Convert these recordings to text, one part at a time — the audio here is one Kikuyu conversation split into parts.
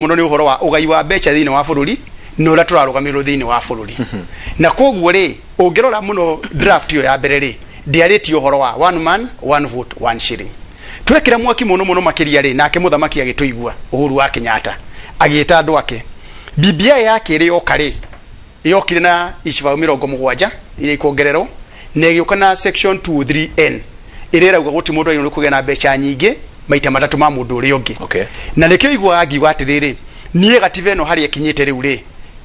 Mũno nĩ ũhoro wa ũgai wa mbeca thĩinĩ wa bũrũri na ũrĩa tũrarũgamĩrĩrwo thĩinĩ wa bũrũri. Na koguo rĩ, ũngĩrora mũno draft ĩyo ya mbere rĩ, ndĩarĩtie ũhoro wa one man, one vote, one shilling. Twekĩra mwaki mũno mũno makĩria rĩ, nake mũthamaki agĩtũigua, Uhuru wa Kenyatta agĩta andũ ake. BBI ya kerĩ yoka rĩ, yokire na icibaũ 70 iria ikuongererwo na ĩgĩũka na section 203N ĩrĩa ĩrauga gũtirĩ mũndũ agĩrĩirwo nĩ kũgĩa na mbeca nyingĩ maita matatũ ma mũndũ ũrĩa ũngĩ. Na nĩkĩo iguaga ngiuga atĩrĩrĩ, niĩ gatiba ĩno harĩa ĩkinyĩte rĩu rĩ,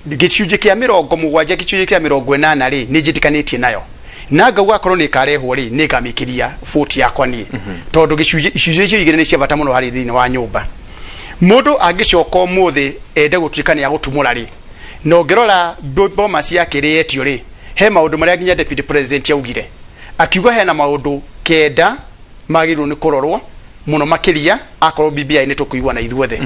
gĩcunjĩ kĩa 70 gĩcunjĩ kĩa 80 rĩ, nĩ njĩtĩkanĩtie nayo na ngauga akorwo nĩ ĩkarehwo rĩ, nĩ ngamĩkĩria vote yakwa niĩ, tondũ gĩcunjĩ icunjĩ icio igĩrĩ nĩ cia bata mũno harĩ thĩinĩ wa nyũmba. Mũndũ angĩcoka ũmũthĩ ende gũtuĩka nĩ agũtumũra rĩ, na ũngĩrora Bomas ya kerĩ yetio rĩ, he maũndũ marĩa nginya deputy president augire, akiuga hena maũndũ 9 magĩrĩirwo nĩ kũrorwo mũno makĩria akorwo BBI nĩ tũkũigua na ithuothe.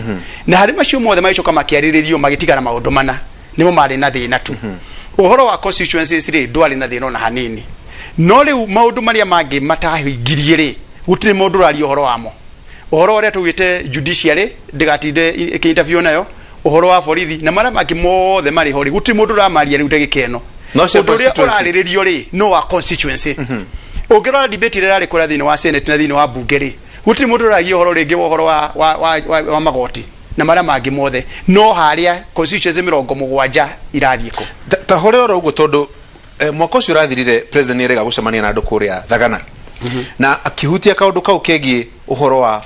Na harĩ macio mothe magĩcoka makĩarĩrĩrio, magĩtigara maũndũ mana nĩmo marĩ na thĩna tu. Ũhoro wa constituencies rĩ, ndwarĩ na thĩna ona hanini, no rĩu maũndũ marĩa mangĩ matahingirie rĩ, gũtirĩ mũndũ ũraria ũhoro wamo. Ũhoro ũrĩa tugĩte judiciary ndĩgatinde ĩkĩ-interview nayo, ũhoro wa borithi na marĩa mangĩ mothe marĩ ho rĩ, gũtirĩ mũndũ ũramaria rĩu ndagĩka ĩno. No cia Ũndũ ũrĩa constituency. ũrarĩrĩrio rĩ, no wa constituency. Ũngĩrora debate ĩrĩa ĩrarĩ kũrĩa thĩinĩ wa senate na thĩinĩ wa bunge rĩ, gũtirĩ mũndũ ũragia ũhoro rĩngĩ wa ũhoro wa magoti na marĩa mangĩ mothe, no harĩa constituency 70 irathiĩ kũ? Ta hore oro ũguo, tondũ mwaka ũcio ũrathirire president nĩ erega gũcemania na andũ kũrĩa Thagana na akĩhutia kaũndũ kau kegiĩ ũhoro wa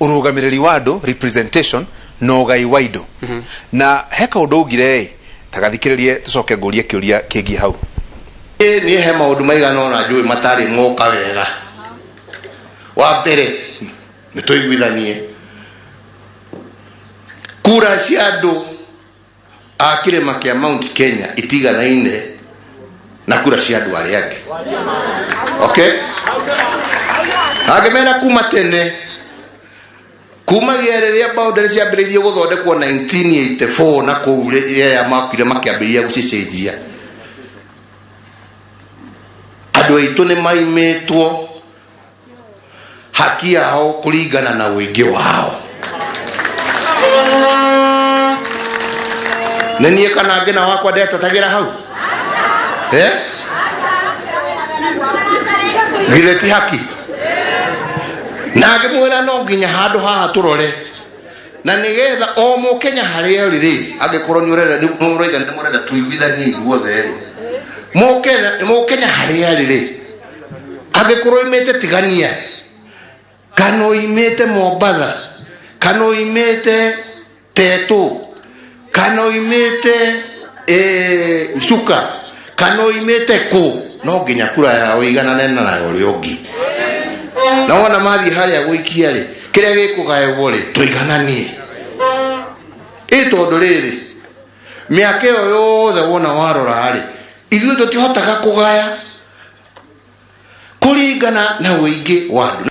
ũrũgamĩrĩri wa andũ, representation, na ũgai wa indo. Na he kaũndũ augire ĩ, tagathikĩrĩrie tũcoke ngũrie kĩũria kĩgiĩ hau. Niĩ he maũndũ maigana ũna njũĩ matarĩ moka wega. Wa mbere, nĩ tũiguithanie kura cia andũ a kĩrĩma kĩa Mount Kenya itiganaine na kura cia andũ arĩa angĩ. Okay, angĩmera kuma tene, kumagia rĩrĩa boundary ciambĩrĩirie gũthondekwo 1984 na kũu rĩrĩa makire makĩambĩrĩria gũcicenjia, andũ aitũ nĩ maimĩtwo haki yao kũringana na ũingĩ wao. Nĩ niĩ kana ngĩna wakwa ndetatagĩra hau, eh? Githĩ ti haki? Na ngĩmwĩra no nginya handũ haha tũrore na nĩgetha o mũkenya harĩa ũrĩ rĩ, angĩkorwo nĩ ũrenda, nĩ mũraiga nĩ mũrenda tũiguithanie ithuothe rĩ, mũkenya harĩa arĩ rĩ, angĩkorwo oimĩte Tigania kana oimĩte Mombatha kana oimĩte Tetũ kana oimĩte Cuka kana oimĩte kũ, no nginya kura yao iganane na ya ũrĩa ũngĩ. Na wona mathiĩ harĩa gũikia rĩ, kĩrĩa gĩkũgaĩrwo rĩ, tũigananie. Ĩ tondũ rĩrĩ, mĩaka ĩyo yothe wona warora rĩ, ithuĩ tũtihotaga kũgaya kũringana na ũingĩ wa andũ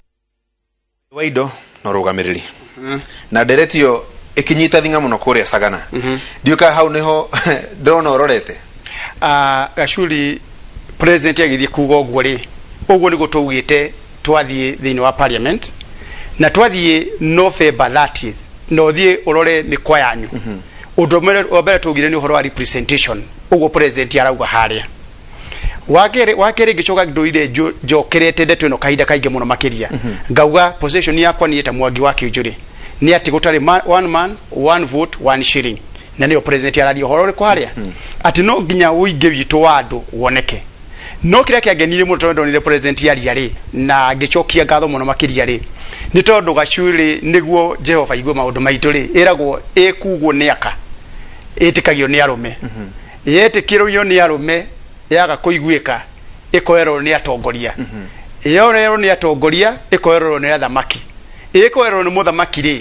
wa indo na ũrũgamĩrĩri. Na ndereti ĩyo ĩkĩnyita thing'a mũno kũrĩa Sagana. Ndiũĩ kana hau nĩho ndĩrona ũrorete. Gacuri, president agĩthiĩ kuga ũguo rĩ, ũguo nĩguo twaugĩte twathiĩ thĩinĩ wa parliament na twathiĩ November 30th, na ũthiĩ ũrore mĩkwa yanyu. Ũndũ wa mbere twaugire nĩ ũhoro wa representation, ũguo president arauga harĩa. Wakerĩ ngĩcoka ndũire njokerete ndeto ĩno kahinda kaingĩ mũno makĩria, ngauga position yakwa niĩ ta Mwangi wa Kĩũnjũrĩ nĩ atĩ gũtarĩ one man, one vote, one shilling. Na nĩyo president araria ũhoro ũrĩkũ harĩa, atĩ no nginya ũingĩ witũ wa andũ woneke. No kĩrĩa kĩangenirie mũno tondũ ndonire president yaria rĩ, na ngĩcokia ngatho mũno makĩria rĩ, nĩ tondũ gacurĩ nĩguo Jehova igue maũndũ maitũ rĩ, ĩragwo ĩkugwo nĩ aka, ĩtĩkagio nĩ arũme. Yetĩkĩrwo nĩ arũme, yaga kũiguĩka, ĩkoerwo nĩ atongoria. Yorerwo nĩ atongoria, ĩkoerwo nĩ athamaki. Ĩkoerwo nĩ mũthamaki rĩ,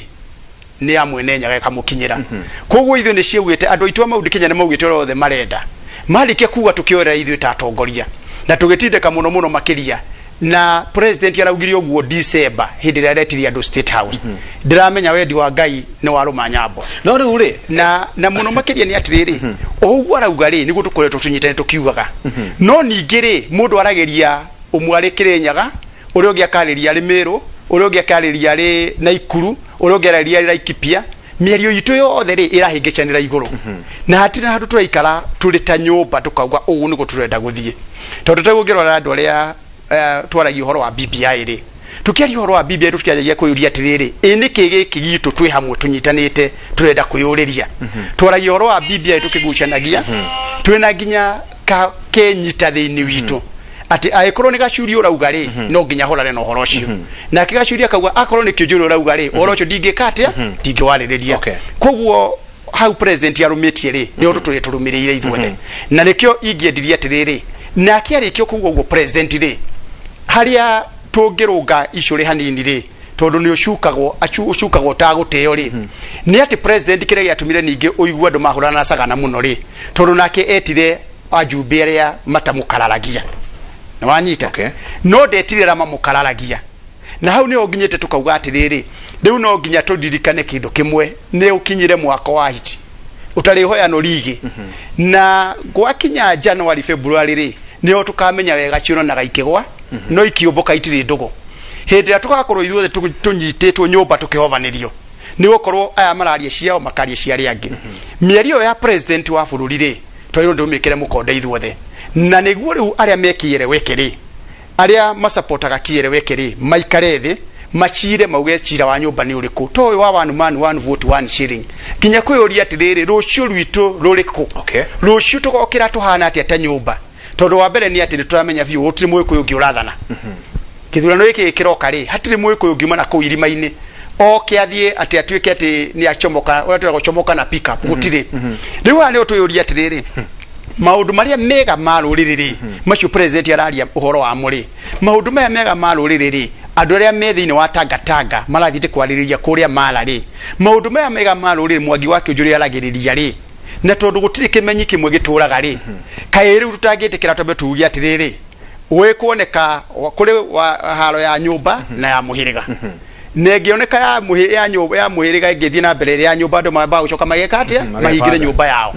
nĩ ya Mwene Nyaga ĩkamũkinyĩra. Koguo ithuĩ nĩ ciaugĩte andũ aitũ a Mount Kenya nĩ maugĩte ũrĩa othe marenda. Marĩkia kuga, tũkĩoerera ithuĩ ta atongoria na tũgĩtindĩka mũno mũno makĩria. Na president araugire ũguo December hĩndĩ ĩrĩa aretirie andũ State House. Ndĩramenya wendi wa Ngai nĩ warũma nyambo. No rĩu rĩ, Na mũno makĩria nĩ atĩrĩrĩ, o ũguo arauga rĩ, nĩguo tũkoretwo tũnyitane tũkiugaga. No ningĩ rĩ, mũndũ aragĩria ũmwe arĩ Kĩrĩnyaga, ũrĩa ũngĩ akarĩria arĩ Mĩrũ, ũrĩa ũngĩ akarĩria arĩ Naikuru, ũrĩa ũngĩ ararĩria arĩ Laikipia. Mĩario itũ yothe rĩ ĩrahĩngĩcanĩra igũrũ, na hatirĩ na handũ tũraikara tũrĩ ta nyũmba tũkauga ũũ nĩguo tũrenda gũthiĩ. Tondũ ta ũngĩrora andũ arĩa twaragia ũhoro wa BBI rĩ, tukiaria ũhoro wa BBI tũkĩanjagia kwĩyũria atĩrĩrĩ, ĩ nĩkĩ gĩkĩ gitũ twĩ hamwe tũnyitanĩte tũrenda kwĩyũrĩria? Twaragia ũhoro wa BBI tũkĩgucanagia, twĩna nginya kenyita thĩinĩ witũ atĩ angĩkorwo nĩ gacuri ũrauga rĩ, no nginya horane na ũhoro ũcio. Nake gacuri akauga akorwo nĩ kĩũnjũrĩ ũrauga rĩ, ũhoro ũcio ndingĩka atĩa, ndingĩwarĩrĩria. Koguo hau president arũmĩtie rĩ, nĩ ũndũ tũrĩ tũrũmĩrĩire ithuothe, na nĩkĩo ingĩendirie atĩrĩrĩ, nake arĩkia kuga ũguo president rĩ, harĩa tũngĩrũnga icũrĩ hanini rĩ, tondũ nĩ ũcukagwo ũcukagwo ũtagũtĩo rĩ, nĩ atĩ president kĩrĩa gĩatũmire ningĩ ũigue andũ mahũrana na Sagana mũno rĩ, tondũ nake etire ajumbe arĩa matamũkararagia na wanyita. No ndetire arĩa mamũkararagia, na hau nĩho nginyĩte tũkauga atĩrĩrĩ, rĩu no nginya tũririkane kĩndũ kĩmwe, nĩ ũkinyire mwaka wa hiti ũtarĩ hoyano rigĩ, na gwakinya January, February rĩ, nĩho tũkamenya wega cionanaga ikĩgwa no ikiũmbũka itirĩ ndũgũ. Hĩndĩ ĩrĩa tũgakorwo ithuothe tũnyitĩtwo nyũmba tũkĩhovanĩrio nĩ gũkorwo aya mararia ciao, makaria cia arĩa angĩ, mĩario ĩyo ya president wa bũrũri rĩ, twagĩrĩirwo tũmĩkĩre mũkonde ithuothe, na nĩguo rĩu arĩa mekĩereweke rĩ, arĩa masapotaga kĩereweke rĩ, maikare thĩ macire mauge cira wa nyũmba nĩ ũrĩkũ, to ũyũ wa one man one vote one shilling, nginya kwĩyũria atĩrĩrĩ, rũciũ rwitũ rũrĩkũ? Rũciũ tũgokĩra tũhana atĩa ta nyũmba? Tondũ wa mbere nĩ atĩ nĩ tũramenya biũ gũtirĩ mũgĩkũyũ ũngĩ ũrathana kĩthurano gĩkĩ kĩroka rĩ, hatirĩ mũgĩkũyũ ũngiuma na kũu irima-inĩ oke athiĩ atĩ atuĩke atĩ nĩ acomoka ũrĩa twĩragwo comoka na pick up, gũtirĩ. Rĩu haha nĩho twĩyũria atĩrĩrĩ, maũndũ marĩa mega ma rũrĩrĩ rĩ, macio president araria ũhoro wamo rĩ, maũndũ maya mega ma rũrĩrĩ rĩ, andũ arĩa me thĩinĩ wa tangatanga marathiĩte kwarĩrĩria kũrĩa mara rĩ, maũndũ maya mega ma rũrĩrĩ Mwangi wa Kĩũnjũrĩ aragĩrĩria rĩ, na tondũ gũtirĩ kĩmenyi kĩmwe gĩtũraga rĩ, kaĩ rĩu tũtangĩtĩkĩra twambe tuge atĩrĩrĩ, wĩkuoneka kũrĩ haro ya nyũmba na ya mũhĩrĩga, na ĩngĩoneka ya ya nyũmba ya mũhĩrĩga ĩngĩthiĩ na mbere, ĩrĩ ya nyũmba andũ mambaga gũcoka mageka atĩa? Mahingĩre nyũmba yao.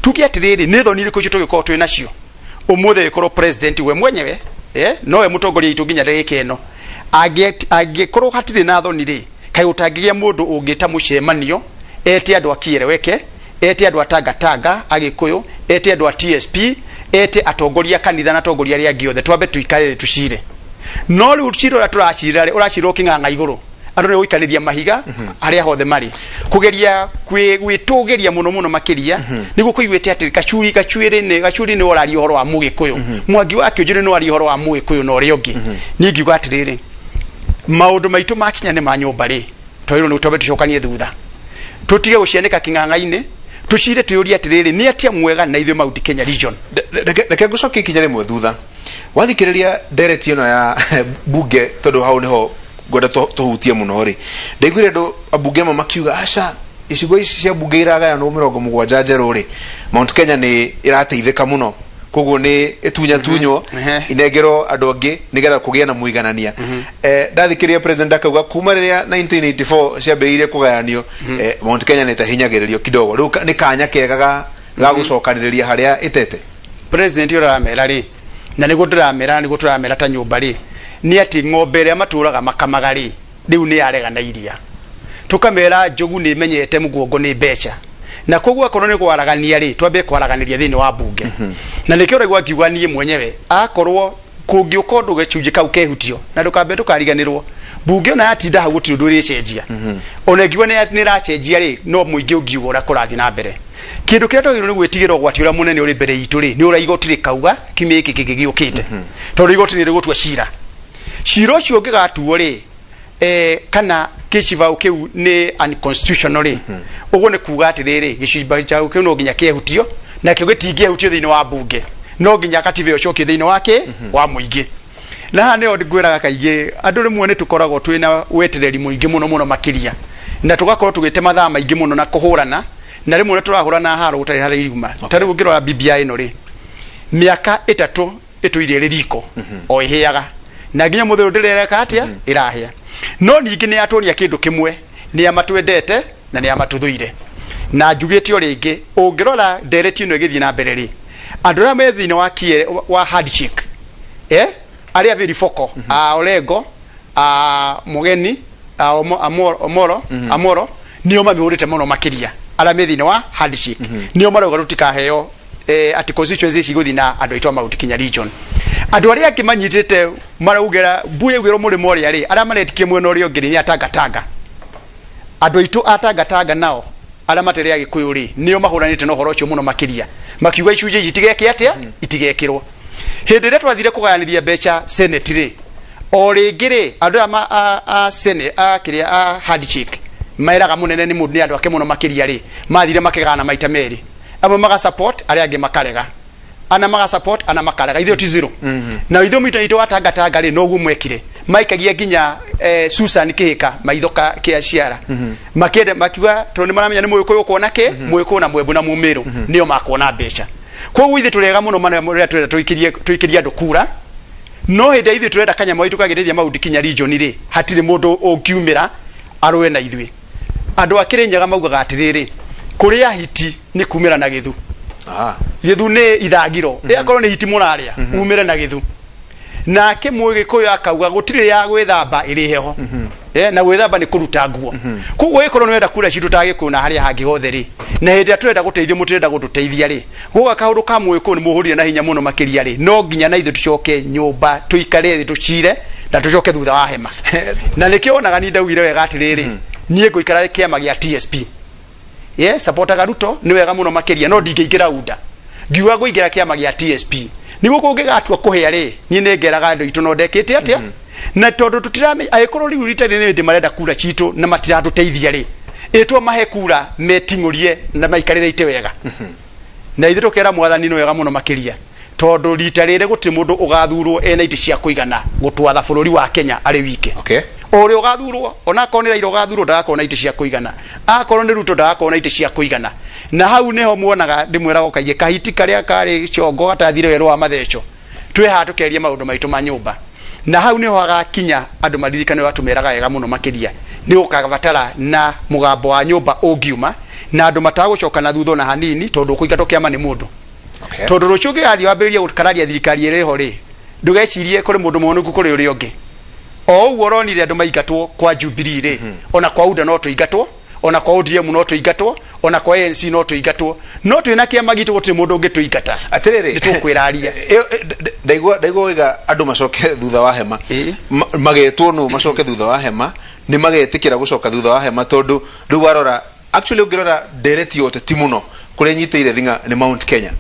Tuge atĩrĩrĩ, nĩ thoni irĩkũ icio tũgĩkorwo twĩ nacio ũmũthĩ ĩkorwo president we mwenyewe nowe mũtongoria witũ nginya ndagĩka ĩno? Angĩkorwo hatirĩ na thoni rĩ, kaĩ ũtangĩgĩa mũndũ ũngĩta mũcemanio, ete andũ a kĩereweke, ete andũ a tangatanga agĩkũyũ, ete andũ a TSP, ete atongoria a kanitha na atongoria arĩa angĩ othe, twambe tuikare thĩ tucire? No rĩu cira ũrĩa tũracira rĩ, ũracira ũkĩng'ang'a igũrũ, andũ nĩ gũikanĩria mahiga harĩa hothe marĩ kũgeria gwĩtũgĩria mũno mũno makĩria, nĩguo kũiguĩte atĩ gacuri gacuĩrĩ nĩ gacuri nĩ ũraria ũhoro wa mũgĩkũyũ, Mwangi wa Kĩũnjũrĩ nĩ ũraria ũhoro wa mũgĩkũyũ na ũrĩa ũngĩ. Niĩ ngiuga atĩrĩrĩ, maũndũ maitũ makinya nĩ ma nyũmba rĩ, twagĩrĩirwo nĩ twambe tũcokanie thutha, tũtige gũcianĩka kĩng'ang'a-inĩ, tũcire twĩyũrie atĩrĩrĩ, nĩ atĩa mwega na ithuĩ Mount Kenya region? Reke ngũcokie ikinya rĩmwe thutha wathikĩrĩria ndereti ĩno ya bunge, tondũ hau nĩho ngwenda tũhutie mũno rĩ. Ndaiguire andũ ambunge amwe makiuga aca, icigo ici cia bunge iragayanwo 70 njerũ rĩ, Mount Kenya nĩ ĩrateithĩka mũno, koguo nĩ ĩtunyatunywo inengerwo andũ angĩ nĩgetha kũgĩe na mũiganania. Ndathikĩrĩria president akauga kuma rĩrĩa 1984 ciambĩrĩirie kũgayanio, Mount Kenya nĩ ĩtahinyagĩrĩrio kidogo, rĩu nĩ kanya kega ga gũcokanĩrĩria harĩa ĩtete. President ũrĩa ũramera rĩ, na nĩguo ndĩramera, nĩguo tũramera ta nyũmba rĩ, nĩ atĩ ng'ombe ĩrĩa matũraga makamaga rĩ, rĩu nĩ yarega na iria. Tũkamera njogu nĩ ĩmenyete mũgongo nĩ mbeca, na koguo akorwo nĩ kwaragania rĩ, twambe kwaraganĩria thĩinĩ wa mbunge. Na nĩkĩo ũraigua ngiuga niĩ mwenyewe akorwo kũngĩũka ũndũ gĩcunjĩ kau kehutio na ndũkambe ndũkariganĩrwo, mbunge ona yatinda hau gũtirĩ ũndũ ĩrĩcenjia. Ona ĩngiuga nĩ ĩracenjia rĩ, no mũingĩ ũngiuga ũrĩa kũrathiĩ na mbere. Kĩndũ kĩrĩa twagĩrĩirwo nĩ gwĩtigĩra, ũgwati ũrĩa mũnene ũrĩ mbere itũ rĩ, nĩ ũrĩa igoti rĩkauga kiumia gĩkĩ kĩngĩ gĩũkĩte, tondũ igoti nĩ rĩgũtua cira. Cira ũcio ũngĩgatuo rĩ, kana gĩcibaũ kĩu nĩ unconstitutional rĩ, ũguo nĩ kuga atĩrĩrĩ, gĩcibaũ kĩu no nginya kĩehutio, nakĩo gĩtingĩehutio thĩinĩ wa mbunge, no nginya katiba ĩyo ĩcokio thĩinĩ wa kĩ wa mũingĩ. Na haha nĩho ngwĩraga kaingĩ andũ, rĩmwe nĩ tũkoragwo twĩna wetereri mũingĩ mũno mũno makĩria, na tũgakorwo tũgĩte mathaa maingĩ mũno na kũhũrana, na rĩmwe nĩ tũrahũrana haro gũtarĩ harĩa iruma. Ta rĩu ũngĩrora BBI ĩno rĩ, mĩaka 3 ĩtũire ĩrĩ riko o ĩhĩaga, na nginya mũthĩ ũyũ ndĩrereka atĩa, ĩrahĩa. No ningĩ nĩ yatuonia kĩndũ kĩmwe, nĩ amatwendete na nĩ amatũthũire. Na njugĩte o rĩngĩ, ũngĩrora ndereti ĩno ĩgĩthiĩ na mbere rĩ, andũ arĩa me thĩinĩ wa kie wa handshake, arĩa very vocal, a Orengo, a Mugeni, a Omoro, Amoro Nĩo mamĩhũrĩte mũno makĩria arĩa me thĩinĩ wa handshake, nĩo marauga tũtikaheo atĩ constituency ici igũthiĩ na andũ aitũ a Mount Kenya region. Andũ arĩa angĩ manyitĩte maraugĩra mbuya ĩugĩrwo mũrĩmo ũrĩa rĩ, arĩa maretikia mwena ũrĩa ũngĩ rĩ, nĩ atangatanga. Andũ aitũ a Tangatanga nao arĩa matarĩ Agĩkũyũ rĩ, nĩo mahũranĩte na ũhoro ũcio mũno makĩria, makiuga icunjĩ ici itigeke atĩa, itigekĩrwo. Hĩndĩ ĩrĩa twathire kũgayanĩria mbeca Senate rĩ, o rĩngĩ rĩ, andũ aya a Senate, a kĩrĩa, a handshake meraga mũnene nĩ mũndũ nĩ andũ ake mũno makĩria rĩ, mathire makĩgayana maita merĩ, amwe maga support, arĩa angĩ makarega, ana maga support, ana makarega, ithuĩ ti zero. Na ithuĩ mwito itũ wa Tangatanga rĩ, noguo mwekire, maikagia nginya Susan Kĩhĩka maitho ka kĩa ciara, makĩenda makiuga tondũ nĩ maramenya nĩ Mũgĩkũyũ kuona kĩ Mũgĩkũyũ na Mwembu na Mũmĩrũ nĩo makuona mbeca. Koguo ithuĩ tũrega mũno mana rĩrĩa tũrenda tũikĩrie andũ kura, no hĩndĩ ĩrĩa ithuĩ tũrenda kanyamũ gaitũ kagĩteithia Mount Kenya region rĩ, hatirĩ mũndũ ũngiumĩra arũe na ithuĩ. Andũ a Kĩrĩnyaga maugaga atĩrĩrĩ, kũrĩa hiti nĩ kumĩra na gĩthu. Gĩthu nĩ ithagiro. Akorwo nĩ hiti mũrarĩa, umĩre na gĩthu. Nake Mũgĩkũyũ akauga gũtirĩ ya gwĩthamba ĩrĩ heho. Na gwĩthamba nĩ kũruta nguo. Koguo ĩkorwo nĩ wenda kura citũ ta Gĩkũyũ na harĩa hangĩ hothe rĩ, na hĩndĩ ĩrĩa tũrenda gũteithio mũtirenda gũtũteithia rĩ, guoka kaũndũ ka Mũgĩkũyũ nĩ mũhũrire na hinya mũno makĩria rĩ, no nginya na ithuĩ tũcoke nyũmba tũikare thĩ tũcire na tũcoke thutha wa hema. Na nĩkĩo wonaga niĩ ndaugire wega atĩrĩrĩ, niĩ ngũikara kĩama gĩa TSP. Yes, supportaga Ruto nĩ wega mũno makĩria, no ndingĩingĩra UDA. Ngiuga ngũingĩra kĩama gĩa TSP nĩguo kũngĩgatua kũhĩa rĩ, niĩ nĩ ngeraga andũ aitũ no ndekĩte atĩa. Na tondũ tũtiramenya angĩkorwo rĩu rita rĩrĩ nĩ marenda kura citũ na matiratũteithia rĩ, ĩtwo mahe kura meting'ũrie na maikarĩre itĩ wega. Na ithuĩ tũkera Mwathani nĩ wega mũno makĩria, tondũ rita rĩrĩ gũtirĩ mũndũ ũgathurwo ena itĩ cia kũigana gũtwatha bũrũri wa Kenya arĩ wike. O ũrĩa ũgathurwo, ona akorwo nĩ Raila ũgathurwo, ndagakorwo na itĩ cia kũigana, akorwo nĩ Ruto ndagakorwo na itĩ cia kũigana. Na hau nĩho muonaga ndĩmwĩraga kaingĩ, kahiti karĩa karĩ congo gatathire werũ wa matheco, twĩ haha tũkeria maũndũ maitũ ma nyũmba. Na hau nĩho hagakinya andũ maririkane ũrĩa tũmeraga wega mũno makĩria, nĩ gũkabatara na mũgambo wa nyũmba ũngiuma na andũ matagũcoka na thutha ona hanini, tondũ ũkũingatwo kĩama nĩ mũndũ. Tondũ rũciũ ũngĩgathiĩ wambĩrĩrie gũkararia thirikari ĩrĩa ĩho rĩ, ndũgecirie kũrĩ mũndũ mũhonoku kũrĩ ũrĩa ũngĩ. O ũguo ũronire andũ maingatwo kwa Jubilee rĩ, ona kwa UDA no tũingatwo, ona kwa ODM no tũingatwo, ona kwa ANC no tũingatwo, no twĩna kĩama gitũ gũtirĩ mũndũ ũngĩtũingata. Atirĩrĩ, Nĩ tũkwĩraria. Ndaigua waiga andũ macoke thutha wa hema. Magetwo nũ macoke thutha wa hema, nĩ magetĩkĩra gũcoka thutha wa hema, tondũ rĩu warora, actually ũngĩrora ndereti ya ũteti mũno kũrĩa nyitĩire thing'a nĩ Mount Kenya.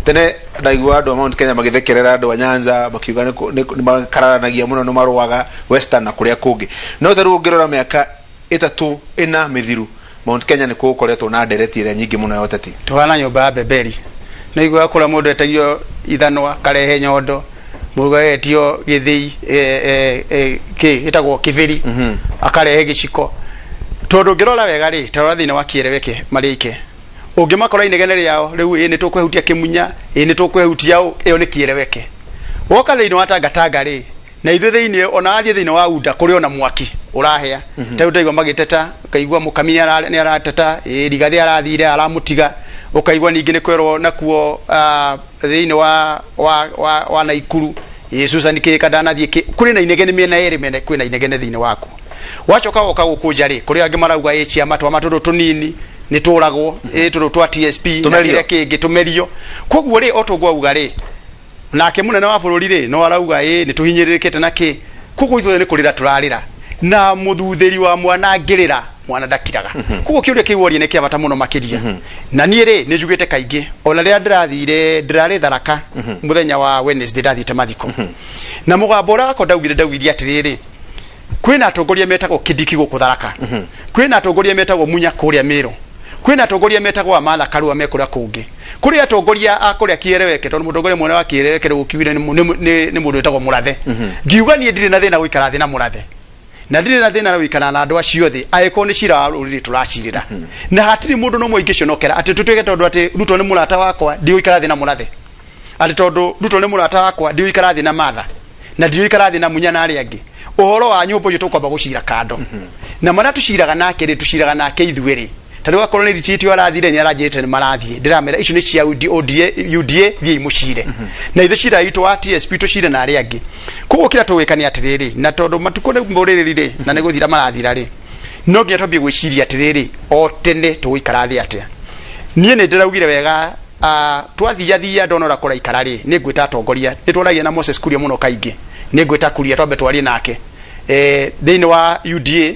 Tene ndaigua andũ a Mount Kenya magĩthekerera andũ a Nyanza makiuga nĩ makararanagia mũno, nĩ marũaga Western na kũrĩa kũngĩ. No ta rĩu ũngĩrora mĩaka 3 4 mĩthiru, Mount Kenya nĩ gũkoretwo na ndereti ĩrĩa nyingĩ mũno ya ũteti. Tũhana nyũmba ya Beberi, nĩ iguaga kũrĩa mũndũ etagio ithanwa karehe nyondo, mũndũ agetio gĩthĩi, kĩ gĩtagwo kĩbĩri, akarehe gĩciko. Tondũ ũngĩrora wega rĩ, ta rora thĩinĩ wa kĩereweke marĩke, ũngĩmakora inegene rĩao rĩu, ĩ nĩ tũkwehutia kĩmunya, ĩ nĩ tũkwehutia ũ, ĩyo nĩ kĩereweke. Woka thĩinĩ wa Tangatanga rĩ, na ithuĩ thĩinĩ, ona wathiĩ thĩinĩ wa UDA kũrĩ ona mwaki ũrahĩa. Ta rĩu ndaigua magĩteta, ũkaigua Mũkami nĩ arateta, ĩ Rigathĩ arathire aramũtiga, ũkaigua ningĩ nĩ kwerwo nakuo thĩinĩ wa Naikuru, ĩ Susan Kĩhĩka ndanathiĩ kĩ, kũrĩ na inegene mĩena ĩrĩ mene, kwĩna inegene thĩinĩ waku. Wacoka woka gũkũ nja rĩ, kũrĩ angĩ marauga ĩ ciama twama tũrũ tũnini nĩ tũragwo, ĩ tũrũ twa TSP na Tũmerio. kĩrĩa kĩngĩ tũmerio. Koguo rĩ, o tũguo auga rĩ, nake mũnene wa bũrũri rĩ, no arauga ĩ nĩ tũhinyĩrĩrĩkĩte na kĩ. Koguo ithuothe nĩ kũrĩra tũrarĩra, na mũthuthĩri wa mwana angĩrĩra mwana ndakiraga. Koguo kĩũria kĩu woria nĩ kĩa bata mũno makĩria. Na niĩ rĩ, nĩ njugĩte kaingĩ, ona rĩrĩa ndĩrathire, ndĩrarĩ Tharaka mũthenya wa Wednesday, ndathiĩte mathiko, na mũgambo ũrĩa wakwa ndaugire atĩrĩrĩ, kwĩna atongoria metagwo Kindiki gũkũ Tharaka, kwĩna atongoria metagwo Munya kũrĩa Mĩrũ, kwĩna atongoria metagwo Amatha Karua me kũrĩa kũngĩ, kũrĩ atongoria a kũrĩa Kĩereweke, tondũ mũtongoria mwene wa Kĩereweke rĩu ũkiugire nĩ mũndũ wĩtagwo Mũrathe. Ngiuga niĩ ndirĩ na thĩna gũikara thĩ na Mũrathe, na ndirĩ na thĩna na gũikara na andũ acio othe, angĩkorwo nĩ cira wa rũrĩrĩ tũracirĩra. Na hatirĩ mũndũ nomwe ingĩconokera atĩ tũtuĩke tondũ atĩ Ruto nĩ mũrata wakwa ndigũikara thĩ na Mũrathe, atĩ tondũ Ruto nĩ mũrata wakwa ndigũikara thĩ na Martha, na ndigũikara thĩ na Munya na arĩa angĩ. Ũhoro wa nyũmba ũcio tũkwamba gũcira kando, na marĩa tũciraga nake rĩ, tũciraga nake ithuĩ rĩ. Ta rĩu akorwo nĩ retreat arathire, nĩ aranjĩrĩte nĩ marathiĩ, ndĩramera icio nĩ cia ODA, UDA, thiĩi mũcire. Na ithuĩ cira witũ wa TSP tũcire na arĩa angĩ. Koguo kĩrĩa tũgwĩka nĩ atĩrĩrĩ, na tondũ matukũ nĩ mũrĩrĩri rĩ, na nĩ gũthira marathira rĩ, No nginya twambie gwĩciria atĩrĩrĩ, o tene tũgũikara thĩ atĩa? Niĩ nĩ ndĩraugire wega, twathiathia ndona ũrĩa kũraikara rĩ, nĩ ngwĩta atongoria. Nĩ twaragia na Moses Kuria mũno kaingĩ, nĩ ngwĩta Kuria twambe twarie nake. Thĩinĩ wa UDA,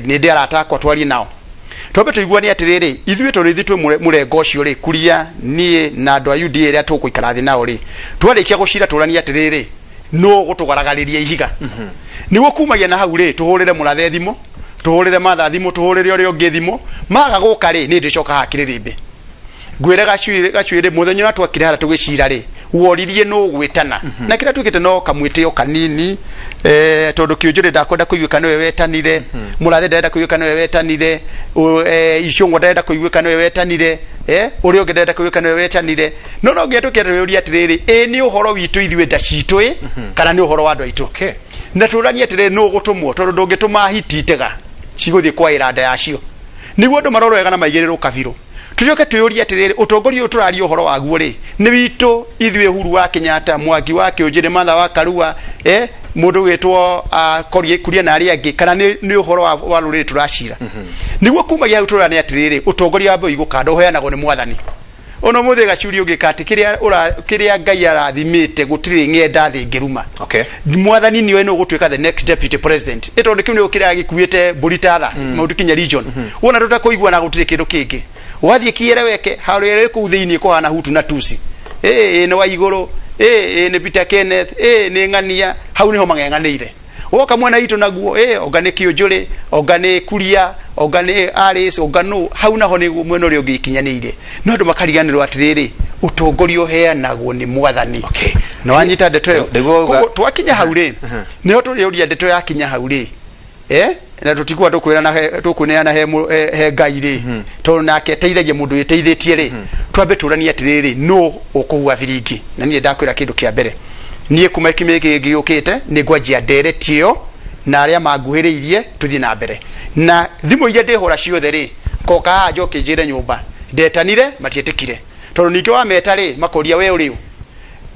nĩ ndĩ arata akwa, twarie nao twambe tũiguane atĩrĩrĩ, ithuĩ tondũ ithuĩ twĩ mũrengo ũcio rĩ, Kuria, niĩ na andũ a UDA arĩa tũgũikara thĩ nao rĩ, twarĩkia gũcira tũranie atĩrĩrĩ, nũ gũtũgaragariria ihiga nĩguo kumagia na hau rĩ, tũhũrĩre Mũrathe thimũ, tũhũrĩre Matha thimũ, tũhũrĩre ũrĩa ũngĩ thimũ. Maga gũka rĩ, nĩ ndĩcoka haha kĩrĩrĩmbĩ ngwĩre Gacuĩrĩ. Gacuĩrĩ, mũthenya ũrĩa twakire harĩa tũgĩcira rĩ, woririe nũ gwĩtana na kĩrĩa twĩkĩte no kamwĩtĩo kanini, tondũ Kĩũnjũrĩ ndakwenda kũiguĩka nĩwe wetanire, Mũrathe ndarenda kũiguĩka nĩwe wetanire, Icũng'wa ndarenda kũiguĩka nĩwe wetanire, ũrĩa ũngĩ ndarenda kũiguĩka nĩwe wetanire. No nginya tũkĩenda twĩyũrie atĩrĩrĩ, ĩ nĩ ũhoro witũ ithuĩ nda citũ ĩ, kana nĩ ũhoro wa andũ aitũ? Na tũranie atĩrĩrĩ, nũ gũtũmwo? Tondũ ndũngĩtũma hiti itega cigũthiĩ kwaĩra nda yacio. Nĩguo andũ marorwo wega na maigĩrĩrwo kabirũ. Tũcoke twĩyũrie atĩrĩrĩ, ũtongoria ũyũ tũraria ũhoro waguo rĩ, nĩ witũ ithuĩ Uhuru wa Kenyatta, Mwangi wa Kĩũnjĩrĩ, Martha wa Karua, mũndũ wĩtwo Kuria na arĩa angĩ, kana nĩ ũhoro wa rũrĩrĩ tũracira? Nĩguo kumagia hau tũrane atĩrĩrĩ, ũtongoria wa mbeu igũkanda ũheanagwo nĩ Mwathani. Ona ũmũthĩ Gacuri ũngĩka atĩ kĩrĩa Ngai arathimĩte, gũtirĩ ng'enda thĩ ĩngĩruma. Mwathani nĩoĩ nũ ũgũtuĩka the next deputy president, ĩ tondũ kĩu nĩkĩo kĩrĩa gĩkuĩte mbũri ta tha Mount Kenya region. Wona tũtakũiguana, gũtirĩ kĩndũ kĩngĩ. Wathiĩ kĩereweke harĩa ĩrĩ kũu thĩinĩ kũhana Hutu na Tusi, ĩ nĩ wa igũrũ, ĩ nĩ Peter Kenneth, ĩ nĩ ng'ania, hau nĩho mang'eng'anĩire. Woka mwena witũ naguo, ĩ onga nĩ Kĩũnjũrĩ, onga nĩ Kuria, onga nĩ Alice, onga nũ hau, naho nĩ mwena ũrĩa ũngĩ ikinyanĩire. No andũ makariganĩrwo atĩrĩrĩ, ũtongoria ũheanagwo nĩ Mwathani. Na wanyita ndeto ĩyo? Koguo twakinya hau rĩ, nĩho tũrĩũria ndeto yakinya hau rĩ, na tũtikuwa tũkwĩrana tũkwĩneana he Ngai rĩ, tondũ nake ateithagia mũndũ wĩteithĩtie rĩ. Twambe tũranie atĩrĩrĩ, nũ ũkũhua biringi? Na niĩ ndakwĩra kĩndũ kĩa mbere, niĩ kuma kiumia gĩkĩ gĩũkĩte nĩ ngwanjia ndereti ĩyo na arĩa manguhĩrĩirie, tũthiĩ na mbere na thimũ iria ndĩhũra ciothe rĩ, koka haha njoke njĩre nyũmba ndetanire matiĩtĩkire, tondũ ningĩ wameta rĩ, makoria we ũrĩ ũ,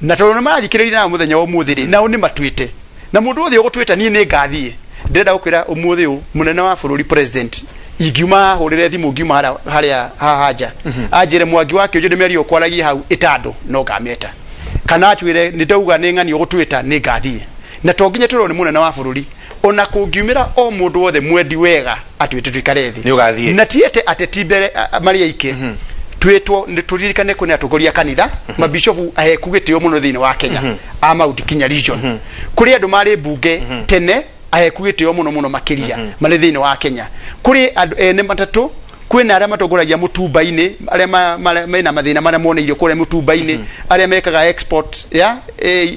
na tondũ nĩ marathikĩrĩria na mũthenya wa ũmũthĩ rĩ, nao nĩ matuĩte na mũndũ wothe ũgũtwĩta niĩ nĩ ngathiĩ. Ndĩrenda gũkwĩra ũmũthĩ ũyũ, mũnene wa bũrũri, president, ingiuma hũrĩre thimũ, ngiuma harĩa haha nja, anjĩre Mwangi wa Kĩũnjũ nĩ mĩario ũkwaragia hau ĩtandũ, no ngameta, kana atwĩre nĩ ndauga nĩ ng'ani ũgũtwĩta, nĩ ngathiĩ. Na to nginya twĩrwo nĩ mũnene wa bũrũri, ona kũngiumĩra o mũndũ wothe mwendi wega atwĩte tuikare thĩ. Nĩ ũgathiĩ. Na tiete ateti mbere marĩ aike twĩtwo, nĩ tũririkane kwĩna atongoria a kanitha, mabishofu aheku gĩtĩo mũno thĩinĩ wa Kenya a Mount Kenya region, kũrĩ andũ marĩ mbunge tene aheku gĩtĩo mũno mũno makĩria marĩ thĩinĩ wa Kenya, kũrĩ andũ ene matatũ, kwĩna arĩa matongoragia mũtumba-inĩ, arĩa mena mathĩna marĩa moneirio kũrĩa mũtumba-inĩ, arĩa mekaga export ya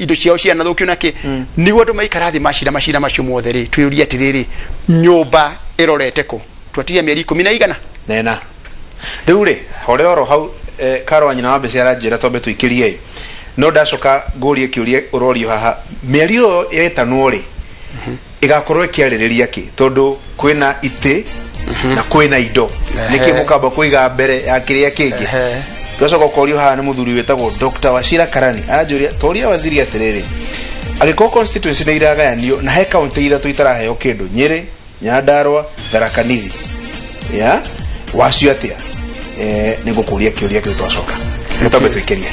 indo ciao cianathũkio na kĩ. Nĩguo andũ maikara thĩ macira macira macio mothe rĩ, twĩyũrie atĩrĩrĩ, nyũmba ĩrorete kũ? Twatigia mĩeri ikũmi na igana nena rĩu rĩ, horera oro hau. Karo wa nyina wa mbeca aranjĩra twambe tũikĩrie ĩ, no ndacoka ngũrie kĩũria ũrorio haha. Mĩario ĩyo yetanwo rĩ, ĩgakorwo ĩkĩarĩrĩria kĩ? Tondũ kwĩna itĩ na kwĩna indo, nĩkĩ mũkamba kũiga mbere ya kĩrĩa kĩngĩ? Twacoka ũkorio haha nĩ mũthuri wĩtagwo Dr. Wachira Karani, aranjũria toria waziri atĩrĩrĩ, angĩkorwo constituency nĩ iragayanio na he kaunti ithatũ itaraheo kĩndũ, Nyĩrĩ, Nyandarua, Tharaka Nithi, ya wacio atĩa? Nĩ ngũkũria kĩũria kĩu twacoka, nĩ twambe tũikĩrie.